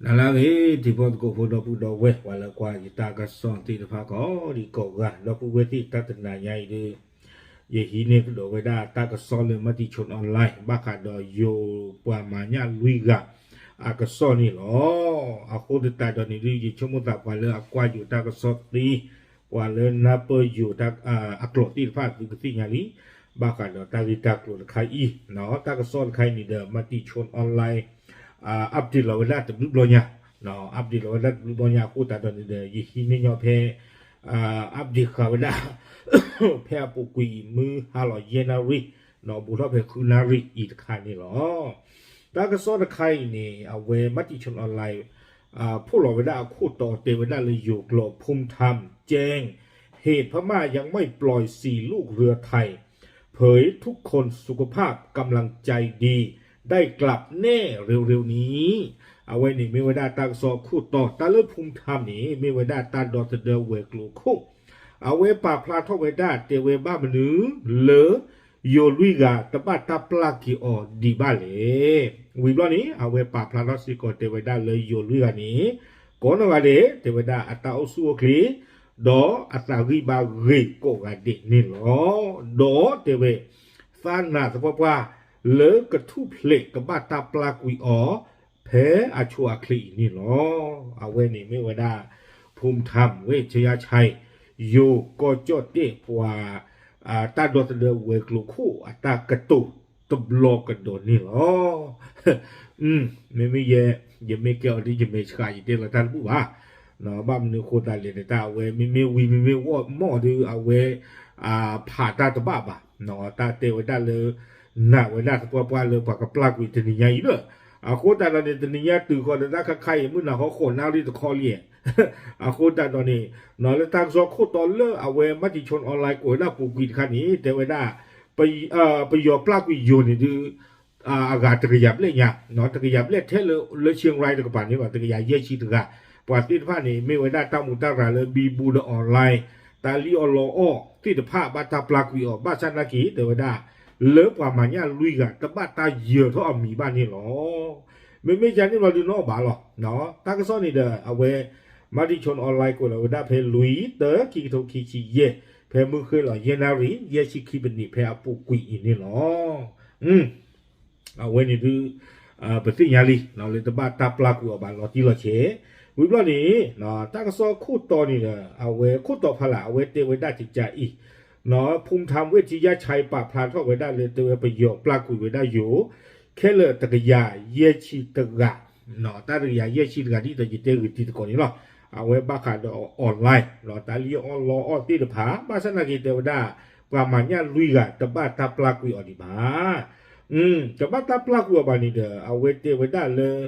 နၤလၢအဂ့ၤ တံၤဖိသကိးဖိ ဒီပုၢ်ဒီဝဲၢ် ပှၤလၢကွၢ်ယတၢ်ကစီၣ်သ့ၣ်တဖၣ် ကိးဒံကိးဂၤ ဒီပုၢ်ဝဲၢ်သ့ၣ် တၢ်တနၤညါအံၤဒီး ယဟံးန့ၢ်ကဒီးဝဲဒၣ်တၢ်ကစီၣ်လၢ Matichon Online ဘၣ်ဃးဒီးယိၤပှၤမၤညၣ်လွံၢ်ဂၤအကစီၣ်န့ၣ်လီၤ. အဃိသတးဒီးန့ၣ်ဒုး ယဆိကမိၣ်သးပှၤလၢအကွၢ်ယိၤတၢ်ကစီၣ်သ့ ပှၤလၢနၢ်ပၢၢ်ယိၤတၢ်အကျိာ်သ့ၣ်တဖၣ် သုကသ့ၣ်ညါလံ ဘၣ်ဃးဒီးတၢ်ဂ့ၢ်တၢ်ကျိၤတခါအံၤ, တၢ်ကစီၣ်တခါအံၤန့ၣ်ဒီး Matichon Online update လီၤဝဲဒၣ်တဘျုးဘျီညါ, update လီၤဝဲဒၣ်တဘျုးဘျီညါအဃိသတးဒီးန့ၣ်ဒီး ယဟံးန့ၢ်ညီဖဲ update ဃာ်ဝဲဒၣ် ဖဲအပူၤကွံာ်အံၤ မုၢ်ဟါလီၤယဲၢ်နၣ်ရံၣ် ဒီးဘူးထီၣ်ဖဲဃုနၣ်ရံၣ်အံၤတခါန့ၣ်လီၤ. တၢ်ကစီၣ်တခါအံၤန့ၣ် အဝဲ Matichon Online ဖီၣ်လီၤဝဲဒၣ်အခိၣ်တီတဲဝဲဒၣ်လၢယိၤကျိာ် ภูมิธรรมแจ้ง เหตุพม่ายังไม่ปล่อยสี่ลูกเรือไทย เผยทุกคนสุขภาพกำลังใจดี ได้กลับแน่เร็วๆนี้ အဝဲန့ၣ်မ့ၢ်ဝဲဒၣ်တၢ်ကစီၣ်ခိၣ်တီ တၢ်လၢ ภูมิธรรม န့ၣ် မ့ၢ်ဝဲဒၣ်တၢ်ဒီသဒၢဝဲၤကျိၤခိၣ် အဝဲပာ်ဖျါထီၣ်ဝဲဒၣ်တဲဝဲဘၣ်မနုၤလၢ ယိၤလွံၢ်ဂၤတဘၣ်တၢ်ပျၢ်ကွံာ်အီၤဒံးဘၣ်လဲၣ်. ဝံၤဘျီန့ၣ် အဝဲပာ်ဖျါထီၣ်စ့ၢ်ကီးတဲဝဲဒၣ်လၢယိၤလွံၢ်ဂၤန့ၣ် ကိးနီၢ်ဂၤဒဲး တဲဝဲဒၣ်အတၢ်အိၣ်ဆူၣ်အိၣ်ချ့ ဒီးအသးဂံၢ်ဘါဂ့ၤကိးဂၤဒဲးန့ၣ်လီၤ. ဒီးတဲဝဲ သးနာ်သပှၢ်ပှၢ်လၢကထူၣ်ဖျဲးကဘၣ်တၢ်ပျၢ်ကွံာ်အီၤ ဖဲအဆိအချ့အံၤန့ၣ်လီၤ. အဝဲန့ၣ်မ့ၢ်ဝဲဒၣ် ภูมิธรรมเวชยชัย ယိၤကီၢ်ကၠီၣ်တဲၣ်ပှၤ တၢ်ဒီသဒၢဝဲၤကျိၤခိၣ်အတၢ်ကတိၤတဘျီကဒီးန့ၣ်လီၤ. မ့မ့ၢ်ယဲ ယမ့ၢ်ကဲအီၤဒ်ယမဲာ်ဆှး ယတဲလီၤတၢ်တဘူၣ်ဘၣ်. ဘၣ်မနုၤအဃိသတးလဲၣ်န့ၣ် တၢ်အဝဲ မ့မ့ၢ်ဝံၤ မ့မ့ၢ်ဝီၣ်မီၣ်ဒီး အဝဲ ဖးတၢ်တဘၣ်ဘၣ်. တၢ်တဲဝဲဒၣ်လၢ နာ်ဝဲဒၣ်သပှၢ်ပှၢ်လၢပှၤကပျၢ်ကွံာ်တနံၤညါအံၤလီၤ. အဃိသတးဒီးန့ၣ် တနံၤညါတုၤဃီၤဒီးတၢ်ခါခါအံၤ မုၢ်နၤဟီဃိးနၣ်ရံၣ်တခီလံ. အဃိသတးဒီးန့ၣ် လၢတၢ်ကစီၣ်ခိၣ်တီလၢအဝဲ Matichon Online ကွဲးဝဲဒၣ်ပူၤကွံာ်တခါန့ၣ် တဲဝဲဒၣ် ပယီၤပျၢ်ကွံာ်ယိၤန့ၣ်ဒုး အဂၤတကယၤဘျဲၣ်ညါ, တကယၤဘျဲၣ်ထဲလၢ လၢ เชียงราย တကပၤန့ၣ်လီၤ. တကယၤယဲၢ်ဆံတဂၤ, ပှၤသ့ၣ်တဖၣ်န့ၣ် မ့ၢ်ဝဲဒၣ်တၢ်မူတၢ်ရၤလၢ ဘံဘူဒီး online တၢ်လံၣ်အီၣ်လီအီၣ်သ့ၣ်တဖၣ် ဘၣ်တၢ်ပျၢ်ကွံာ်အီၤ ဘၣ်ဆၣ်နာ်က့ၤ တဲဝဲဒၣ် လၢပှၤမၤညၣ်လွံၢ်ဂၤ တဘၣ်တၢ်ယၢၤထီၣ်အမံၤဘၣ်န့ၣ်လီၤ. မ့မ့ၢ်ယၤန့ၣ်လီၤဒုးနီၣ်ဘၣ်လီၤ. တၢ်ကစီၣ်န့ၣ်ဒီး အဝဲ Matichon Online ကွဲးလီၤဝဲဒၣ်ဖဲလွံၢ် သၢ ခံကထိခံဆံယဲၢ် ဖဲမုၢ်ဃ့ၢ်လီၤယဲၢ်နၣ်ရံၣ် ယဲၢ်ဆံခံပနံး ဖဲအပူၤကွံာ်အံၤန့ၣ်လီၤ. အဝဲန့ၣ်ဒုး ပသ့ၣ်ညါလံ လၢတဘၣ်တၢ်ပျၢ်ကွံာ်အီၤဘၣ်လီၤတံၢ်လီၤဆဲး. ဝံၤဘျီန့ၣ် တၢ်ကစီၣ်ခိၣ်တီန့ၣ်ဒီး အဝဲခိၣ်တီဖီလာ် အဝဲတဲဝဲဒၣ်ကကးအံၤ ภูมิธรรมเวชยชัย ပာ်ဖျါထီၣ်ဝဲဒၣ်လၢတဲဝဲပယီၤပျၢ်ကွံာ်ဝဲဒၣ်ယိၤ ခဲလၢာ်တကယၤယဲၢ်ဆံတဂၤ, တၢ်တကယၤယဲၢ်ဆံတဂၤ ဒ်သိးယတဲဂ့ၤတံၤသကိးန့ၣ်လီၤ. အဝဲဘၣ်ဃးဒီး online တၢ်လံၣ်အီၣ်လီအီၣ်သ့ၣ်တဖၣ် ဘၣ်ဆၣ်နာ်က့ၤတဲဝဲဒၣ် ပှၤမၤညၣ်လွံၢ်ဂၤ တဘၣ်တၢ်ပျၢ်ကွံာ်အီၤဒံးဘၣ်. တဘၣ်တၢ်ပျၢ်ကွံာ်အီၤဘၣ်န့ၣ်ဒီး အဝဲတဲဝဲဒၣ်လၢ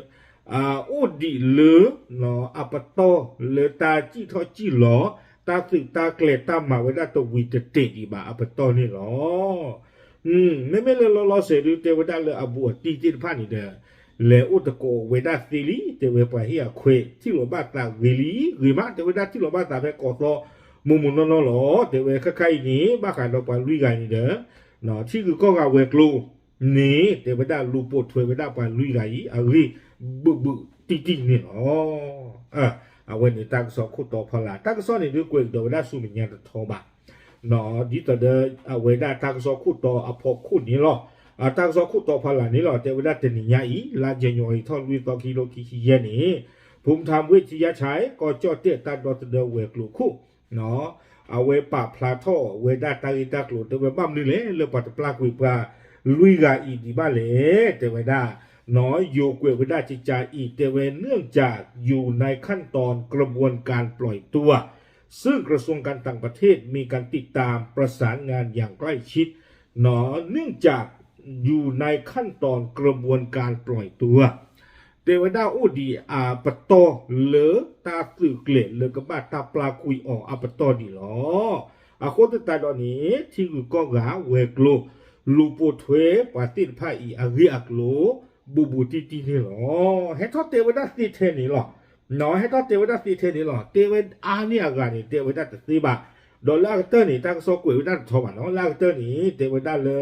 အိၣ်ဒံးလၢ အပတီၢ်လၢတၢ်စံၣ်ထီၣ်စံၣ်လီၤ တၢ်သုးတၢ်ကျဲၤတၢ်မၤဝဲဒၣ်တဝံၤတတဲာ်ဒံးဘၣ်အပတီၢ်န့ၣ်လီၤ. မ့မ့ၢ်လၢလီၤလီၤဆဲးဒုးတဲဝဲဒၣ်လၢအဘူးအတံၢ်သ့ၣ်တဖၣ်န့ၣ်ဒီး လဲၤအိၣ်သကိးဝဲဒၣ်သ့လံ တဲဝဲပှၤဟ့ၣ်အခွဲး ထံၣ်လိာ်ဘၣ်သးဂ့ၤလံ ဂ့ၤမး တဲဝဲဒၣ်ထံၣ်လိာ်ဘၣ်သးဖဲကိးသီ မိၢ်မိၢ်နီၢ်နီၢ်လီၤ. တဲဝဲခဲခါအံၤန့ၣ် ဘၣ်ဃးဒီးပှၤလွံၢ်ဂၤန့ၣ်ဒီး ထံဂုၤကီၢ်ဂၤဝဲၤကျိၤန့ၣ် တဲဝဲဒၣ်လူၤပိာ်ထွဲဝဲဒၣ်ပှၤလွံၢ်ဂၤအံၤ အဂ့ၢ်ဘုးဘုးတံၢ်တံၢ်န့ၣ်လီၤ. အဝဲန့ၣ်တၢ်ကစီၣ်ခိၣ်တီဖီလာ် တၢ်ကစီၣ်န့ၣ်ဒုးကွဲးကဒီးဝဲဒၣ်ဆူမဲာ်ညါတထီဘၣ် ဒ်သိးဒီးအဝဲဒၣ်တၢ်ကစီၣ်ခိၣ်တီအဖီခိၣ်န့ၣ်လီၤ. တၢ်ကစီၣ်ခိၣ်တီဖီလာ်န့ၣ်လီၤ တဲဝဲဒၣ်တနံၤညါအံၤ လါယနူၤအါရံၤ ထီၣ်လွံၢ်သီခံထိခံဆံယဲၢ်န့ၣ် ภูมิธรรมเวชยชัย ကီၢ်ကၠီၣ်တဲၣ်တၢ်ဒီသဒၢဝဲၤကျိၤခိၣ် အဝဲပာ်ဖျါထီၣ်ဝဲဒၣ်တၢ်ဂ့ၢ်တၢ်ကျိၤ တဲဝဲဘၣ်မနုၤလဲၣ် လၢပှၤတပျၢ်ကွံာ်ပှၤလွံၢ်ဂၤအံၤဒံးဘၣ်လဲၣ် တဲဝဲဒၣ် ယိၤကွဲးဝဲဒၣ်ကကးအံၤ တဲဝဲ เนื่องจากอยู่ในขั้นตอนกระบวนการปล่อยตัว ซึ่งกระทรวงการต่างประเทศมีการติดตามประสานงานอย่างใกล้ชิด เนื่องจากอยู่ในขั้นตอนกระบวนการปล่อยตัว တဲဝဲဒၣ်အိၣ်ဒံးအပတီၢ်လၢတၢ်သုးကျဲၤလၢကဘၣ်တၢ်ပျၢ်ကွံာ်အီၤအပတီၢ်ဒံးလီၤ. အဃိသတးဒီးန့ၣ် ထံဂုၤကီၢ်ဂၤဝဲၤကျိၤ လူၤပိာ်ထွဲပှၤသ့ၣ်တဖၣ်အံၤအဂ့ၢ်အကျိၤ ဘူးဘူးတံၢ်တံၢ်န့ၣ်လီၤ. ဟဲထီၣ်တဲဝဲဒၣ်သ့ထဲန့ၣ်လီၤ. ဟဲထီၣ်တဲဝဲဒၣ်သ့ထဲန့ၣ်လီၤ. တဲဝဲအါန့ၢ်အဂၤန့ၣ် တဲဝဲဒၣ်တသ့ဘၣ်. ဒီးလၢအကတၢၢ်န့ၣ် တၢ်ကစီၣ်ကွဲးဝဲဒၣ်တထီဘၣ်နီၤ. လၢအကတၢၢ်န့ၣ် တဲဝဲဒၣ်လၢ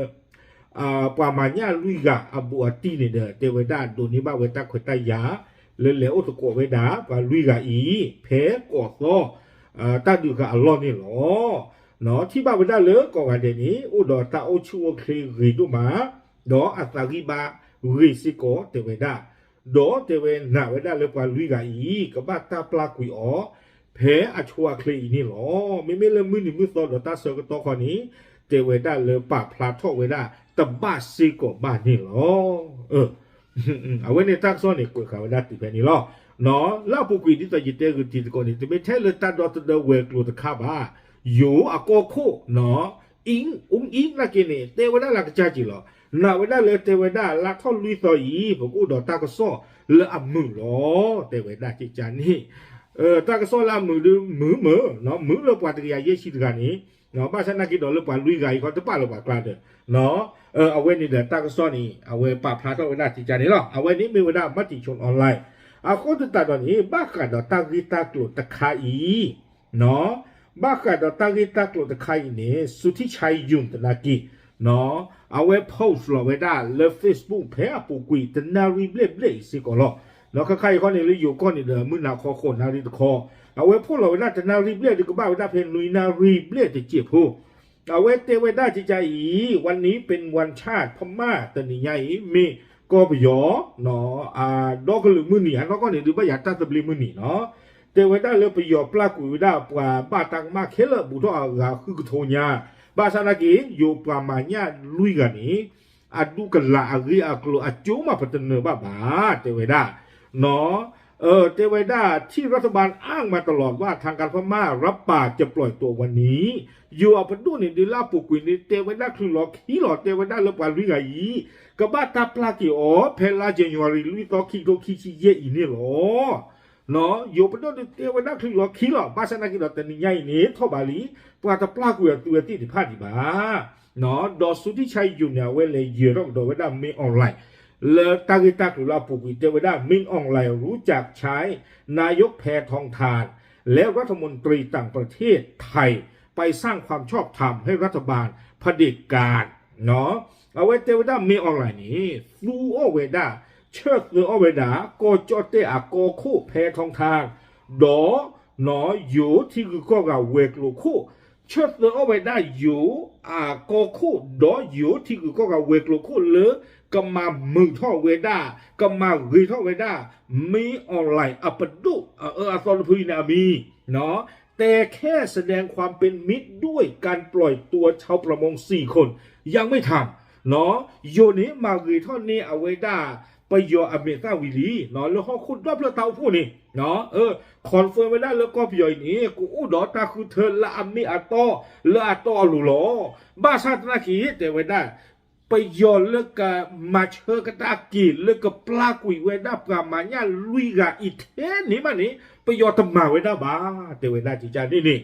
ပှၤမၤညၣ်လွံၢ်ဂၤအဘူးအတံၢ်န့ၣ်ဒီး တဲဝဲဒၣ်ဒိးန့ၢ်ဘၣ်ဝဲတၢ်ခွဲးတၢ်ယာ် လၢလဲၤအိၣ်သကိးဝဲဒၣ် ပှၤလွံၢ်ဂၤအံၤ ဖဲကီၢ်သီ တၢ်ဒုးဃာ်အလီၢ်န့ၣ်လီၤ. ထံၣ်ဘၣ်ဝဲဒၣ်လၢကိးဂၤဒဲးန့ၣ် အိၣ်ဒီးတၢ်အိၣ်ဆူၣ်အိၣ်ချ့ဂ့ၤဒိၣ်မး, ဒီးအသးဂံၢ်ဘါဂ့ၤစ့ၢ်ကီး တဲဝဲဒၣ်, ဒီးတဲဝဲနာ်ဝဲဒၣ်လၢပှၤလွံၢ်ဂၤအံၤ ကဘၣ်တၢ်ပျၢ်ကွံာ်အီၤ ဖဲအဆိအချ့အံၤန့ၣ်လီၤ. မ့မ့ၢ်လၢမုၢ်နံၤမုၢ်သီဒီးတၢ်ဆၢကတီၢ်ခီန့ၣ် တဲဝဲဒၣ်လၢပာ်ဖျါထီၣ်ဝဲဒၣ်တဘၣ်စ့ၢ်ကီးဘၣ်န့ၣ်လီၤ. အဝဲန့ၣ်တၢ်ကစီၣ်န့ၣ် ကွဲးဃာ်ဝဲဒၣ်တုၤဖဲန့ၣ်လီၤ. လၢအပူၤကွံာ်ဒ်သိးယတဲဂုာ်တံၤသကိးန့ၣ် တမ့ၢ်ထဲလၢတၢ်ဒီသဒၢဝဲၤကျိၤတခါဘၣ်, ယိၤအကီၢ်ခိၣ် အူအံနာ်က့န့ၣ် တဲဝဲဒၣ်လၢကစၢ်က့ၤလီၤ. နာ်ဝဲဒၣ်လၢတဲဝဲဒၣ်လါထီၣ်လွံၢ်သီအံၤ ပကအိၣ်ဒီးတၢ်ကစီၣ်လၢအမုာ်လီၤ တဲဝဲဒၣ်ကကန့ၣ် တၢ်ကစီၣ်လၢအမုာ်ဒုးမုာ်မုာ်, မုာ်လၢပှၤတကယၤယဲၢ်ဆံတဂၤန့ၣ်, ဘၣ်ဆၣ်နာ်က့ဒီးလၢပှၤလွံၢ်ဂၤအံၤခီတပာ်လၢပှၤကျါဒီး, အဝဲန့ၣ်ဒီးတၢ်ကစီၣ်န့ၣ် အဝဲပာ်ဖျါထီၣ်ဝဲဒၣ်ကကန့ၣ်လီၤ. အဝဲန့ၣ်မ့ၢ်ဝဲဒၣ် Matichon Online အဃိသတးဒီးန့ၣ် ဘၣ်ဃးဒီးတၢ်ဂ့ၢ်တၢ်ကျိၤတခါအံၤ ဘၣ်ဃးဒီးတၢ်ဂ့ၢ်တၢ်ကျိၤတခါအံၤန့ၣ် စူၤထံၣ်ဆါယုၢ်သနာ်က့ အဝဲ post လီၤဝဲဒၣ်လၢ Facebook ဖဲအပူၤကွံာ်တနၣ်ရံၣ်ဘျဲၣ်ဘျဲၣ်အံၤစ့ၢ်ကီးလီၤ.ဒီးခဲခါအံၤခီန့ၣ်လၢယိၤကီၢ်န့ၣ်ဒီး မုၢ်နၤခီဃိးနၣ်ရံၣ်တခီ, အဝဲဖီၣ်လီၤဝဲဒၣ်တနၣ်ရံၣ်ဘျဲၣ်ဒုးကဘၣ်ဝဲဒၣ်ဖဲနွံနၣ်ရံၣ်ဘျဲၣ်တစဲးဖိ အဝဲတဲဝဲဒၣ်ကကအံၤ วันนี้เป็นวันชาติพม่า တနံၤညါအံၤ မ့ၢ်ကီၢ်ပယီၤ ဒီကလုာ်မုၢ်နံၤ အနီၢ်ကီၢ်န့ၣ်ဒုးဘၣ်ယၤတၢ်သဘျ့မုၢ်နံၤနီၤ, တဲဝဲဒၣ်လၢပယီၤပျၢ်ကွံာ်ဝဲဒၣ်ပှၤဘၣ်တၢ်ကမၣ်ခဲလၢာ်ဘူးထီၣ်အဂၤဃုကထိညါ, ဘၣ်ဆၣ်နာ်က့ ယိၤပှၤမၤညၣ်လွံၢ်ဂၤန့ၣ် အဒူကလၤအဂ့ၢ်အကျိၤအကၠိမးပတနၢၤဘၣ်ဘၣ် တဲဝဲဒၣ် တဲဝဲဒၣ် ที่รัฐบาลอ้างมาตลอดว่าทางการพม่ารับปากจะปล่อยตัวชาวประมงสี่คน ယိၤအပဒိၣ်န့ၣ်ဒုးလၢအပူၤကွံာ်န့ၣ် တဲဝဲဒၣ်ချုးလီၤခံလီၤ တဲဝဲဒၣ်လၢပှၤလွံၢ်ဂၤအံၤ ကဘၣ်တၢ်ပျၢ်က့ၤအီၤ ဖဲလါ January လွံၢ်သီခံကထိခံဆံယဲၢ်အံၤန့ၣ်လီၤ. ယိၤပဒိၣ်ဒုးတဲဝဲဒၣ်ချုးလီၤခံလီၤ ဘၣ်ဆၣ်နာ်က့ဒီးတနံၤညါအံၤန့ၣ် ထီၣ်ဘးလံ ပှၤတပျၢ်ကွံာ်အသုဝဲသ့ၣ်တဖၣ်ဒံးဘၣ် ဒီးစူၤထံၣ်ဆါယုၢ်န့ၣ် အဝဲလဲၤယၢၤထီၣ်ကဒီးဝဲဒၣ် မင်းအောင်လှိုင် လၢတၢ်ဂ့ၢ်တၢ်ကျိၤလၢအပူၤကွံာ် တဲဝဲဒၣ် မင်းအောင်လှိုင် รู้จักใช้นายกแพทองธาร และรัฐมนตรีต่างประเทศไทย ไปสร้างความชอบธรรมให้รัฐบาลเผด็จการ အဝဲတဲဝဲဒၣ် မင်းအောင်လှိုင် န့ၣ် သူအီၣ်ဝဲဒၣ် ဆၢၣ်သၢအီၣ်ဝဲဒၣ် ကီၢ်ကၠီၣ်တဲၣ်အကီၢ်ခိၣ် แพทองธาร ဒီး ယိၤထံဂုၤကီၢ်ဂၤဝဲၤကျိၤခိၣ် ဆၢၣ်သၢအီၣ်ဝဲဒၣ်ယိၤအကီၢ်ခိၣ် ဒီးယိၤထံဂုၤကီၢ်ဂၤဝဲၤကျိၤခိၣ်လၢ ကမၤမုာ်ထီၣ်ဝဲဒၣ် ကမၤဂ့ၤထီၣ်ဝဲဒၣ် မင်းအောင်လှိုင် အပဒိၣ်အအၢအသီတဖုအံၤန့ၣ်အမံၤ แต่แค่แสดงความเป็นมิตรด้วยการปล่อยตัวชาวประมงสี่คน ยังไม่ทัน ယိၤန့ၣ် မၤဂ့ၤထီၣ်န့ၢ်အဝဲဒၣ် ပယီၤအမဲာ်သၣ်ဝံၤလံ လၢဟီၣ်ခိၣ်ဒီဖျၢၣ်တၢ်အိၣ်ဖှိၣ်န့ၣ် confirm ဝဲဒၣ်လၢကီၢ်ပယီၤအံၤန့ၣ် ကအိၣ်ဒီးတၢ်ဃုထၢလၢအမ့ၢ်အတီ လၢအတီအလိၤလီၤ. ဘၣ်ဆၣ်သနာ်က့ တဲဝဲဒၣ် ပယီၤလၢကမၤဆၢကဒါက့ၤ လၢကပျၢ်ကွံာ်ဝဲဒၣ်ပှၤမၤညၣ်လွံၢ်ဂၤအံၤထဲန့ၣ်ဘၣ်န့ၣ် ပယီၤတမၤဝဲဒၣ်ဘၣ် တဲဝဲဒၣ်ကကန့ၣ်န့ၣ်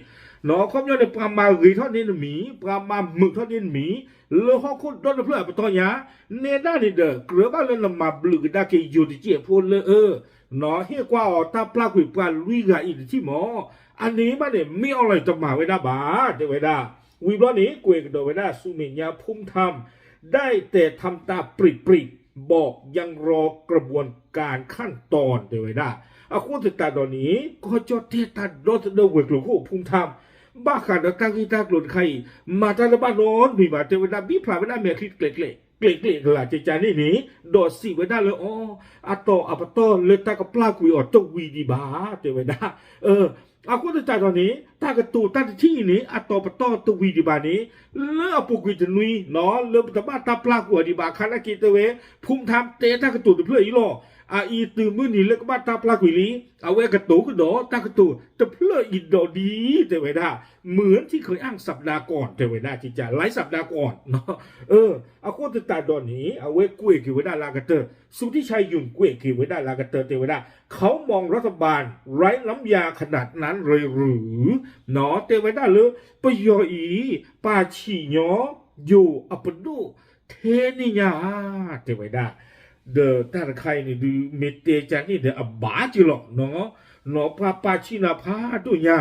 ခီပညီန့ၣ် ပှၤမၤဂ့ၤထီၣ်န့ၢ်နမံၤ ပှၤမၤမုာ်ထီၣ်န့ၢ်နမံၤ လၢဟီၣ်ခိၣ်ဒီတဖျၢၣ်အပတီၢ်ညါ နဲဒၣ်န့ၣ်ဒီး ကြၢးဘၣ်လၢနမၤဘျုးကဒါက့ၤယိၤတစဲးဖိလၢအ ဟ့ၣ်ကွၢ်အီၤတၢ်ပျၢ်ကွံာ်ပှၤလွံၢ်ဂၤအံၤတထံၣ်မး အန့ၣ်ဘၣ်န့ၣ် မင်းအောင်လှိုင် တမၤဝဲဒၣ်ဘၣ် တဲဝဲဒၣ် ဝံၤဘျီန့ၣ် ကွဲးကဒီးဝဲဒၣ်ဆူမဲာ်ညါ ภูมิธรรม ได้แต่ทำตาปริบๆ บอกยังรอกระบวนการขั้นตอน တဲဝဲဒၣ် အဃိသတးဒီးန့ၣ် ကီၢ်ကၠီၣ်တဲၣ်တၢ်ဒီသဒၢဝဲၤကျိၤခိၣ် ภูมิธรรม ဘၣ်ဃးဒီးတၢ်ဂ့ၢ်တၢ်ကျိၤတခါအံၤ မၤတၢ်တဘၣ်နီတမံၤဘၣ် တဲဝဲဒၣ် ဘံၣ်ဖျါဝဲဒၣ်မဲာ်ချံတကျဲးကျဲး ကျဲးကျဲးကလာ်ကကန့ၣ်န့ၣ် ဒီးစံးဝဲဒၣ်လၢအီၤ အတီၤအပတီၢ်လၢတၢ်ကပျၢ်ကွံာ်အီၤတဝံၤဒံးဘၣ် တဲဝဲဒၣ် အဃိသတးဒီးန့ၣ် တၢ်ကတိၤတၢ်တထံၣ်အံၤန့ၣ် အတီၤပတီၢ်တဝံၤဒံးဘၣ်န့ၣ် လၢအပူၤကွံာ်တနွံ လၢပတဘၣ်တၢ်ပျၢ်ကွံာ်အီၤဒံးဘၣ်အခါနာ်က့တဲဝဲ ဖူမထါတဲတၢ်ကတိၤတဖျၢၣ်အံၤလီၤ. အအံၤတုၤမုၢ်နံၤလၢကဘၣ်တၢ်ပျၢ်ကွံာ်လံ အဝဲကတိၤကဒီးတၢ်ကတိၤတဖျၢၣ်အံၤဒီးဒ် တဲဝဲဒၣ် เหมือนที่เคยอ้างสัปดาห์ก่อน တဲဝဲဒၣ် ကက หลายสัปดาห์ก่อน အဃိသတးဒီးန့ၣ် အဝဲကွဲးက့ၤဝဲဒၣ်လၢအကတၢၢ် စူၤထံၣ်ဆါယုၢ်ကွဲးက့ၤဝဲဒၣ်လၢအကတၢၢ် တဲဝဲဒၣ် เขามองรัฐบาลไร้น้ำยาขนาดนั้นเลยหรือ တဲဝဲဒၣ်လၢ ပယီၤအံၤ ပာ်ဆံၣ်ညီ ယိၤအပဒိၣ်ထဲန့ၣ်ညါဧါ တဲဝဲဒၣ် ဒီးတၢ်တခါအံၤန့ၣ်ဒုး မ့ၢ်တဲကန့ၣ်ဒီးအဘၣ်က့ၤလီၤ နီၢ်ပှၤပာ်ဆံၣ်နၤဖးဒိၣ်ညါ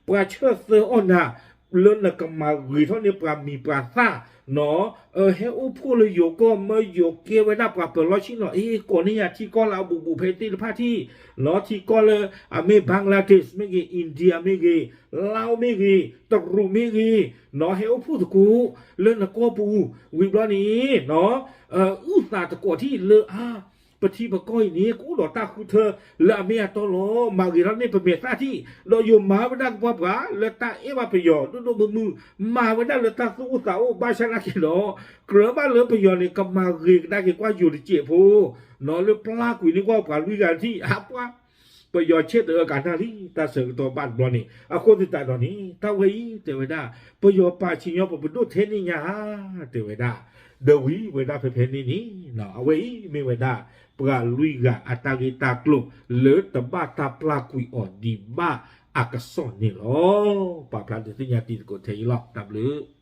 ပှၤဆၢၣ်သၢအီၣ်နၤ လၢနကမၤဂ့ၤထီၣ်န့ၢ်ပှၤမံၤပှၤသၣ်, နီၣ်, ဟဲအိၣ်ဖှိၣ်လၢယိၤကီၢ် မၢယိၤကဲဝဲဒၣ်ပှၤပၢၤလီၢ်ဆ့ၣ်နီၤ, အ့ ကိးန့ၢ်ယၤထံကီၢ်လၢအဘူးဘူးဖဲသ့ၣ်တဖၣ်ထံၣ်, နီၣ်, ထံကီၢ်လၢအမ့ၢ် Bangladesh မ့ၢ်ဂ့ၤ, India မ့ၢ်ဂ့ၤ, Laos မ့ၢ်ဂ့ၤ, တရူးမ့ၢ်ဂ့ၤ, နီၣ်, ဟဲအိၣ်ဖှိၣ်သကိး လၢနကီၢ်ပူၤ, ဝံၤဘျီန့ၣ်, နီၣ်, အုၣ်သးသကိးထံၣ်လၢအါ ပထံပကီၢ်အံၤန့ၣ် ကအိၣ်ဒီးတၢ်ဃုထၢလၢအမ့ၢ်အတီလီၤ. မၤဂ့ၤထီၣ်န့ၢ်ပမဲာ်သၣ်ထံၣ်, ဒီးယိၤမၤဝဲဒၣ်ကပှၢ်ပှၢ်လၢတၢ်အဲၣ်ဘၣ်ပယီၤဒိၣ်ဒိၣ်မုၢ်မုၢ်, မၤဝဲဒၣ်လၢတၢ်သူၣ်အိၣ်သးအိၣ် ဘၣ်ဆၣ်နာ်က့ဒီး ကြၢးဘၣ်လၢပယီၤန့ၣ် ကမၤဂ့ၤကဒါက့ၤကွၢ်ယိၤတစဲးဖိ, နီၣ်, လၢပျၢ်ကွံာ်န့ၢ်ကွၢ်ပှၤလွံၢ်ဂၤထံၣ်, အပှၤ ပယီၤဆဲးတအၢကနၣ်လံ တၢ်ဆၢကတီၢ်ဘၣ်တဘျီန့ၣ်, အဃိသတးဒီးန့ၣ် တၢ်ဝဲအံၤတဲဝဲဒၣ် ပယီၤပာ်ဆံးညီပပဒိၣ်ထဲန့ၣ်ညါဧါ, တဲဝဲဒၣ်, ဒီးဝံၤဝဲဒၣ်ဖဲဖဲန့ၣ်န့ၣ်, အဝဲအံၤမ့ၢ်ဝဲဒၣ် ပှၤလွံၢ်ဂၤအတၢ်ဂ့ၢ်တၢ်ကျိၤလၢတဘၣ်တၢ်ပျၢ်ကွံာ်အီၤဒံးဘၣ်အကစီၣ်န့ၣ်လီၤ. ပာ်ဖျါဒုးသ့ၣ်ညါတံၤသကိးထဲအံၤလီၤ. တၢ်ဘျုး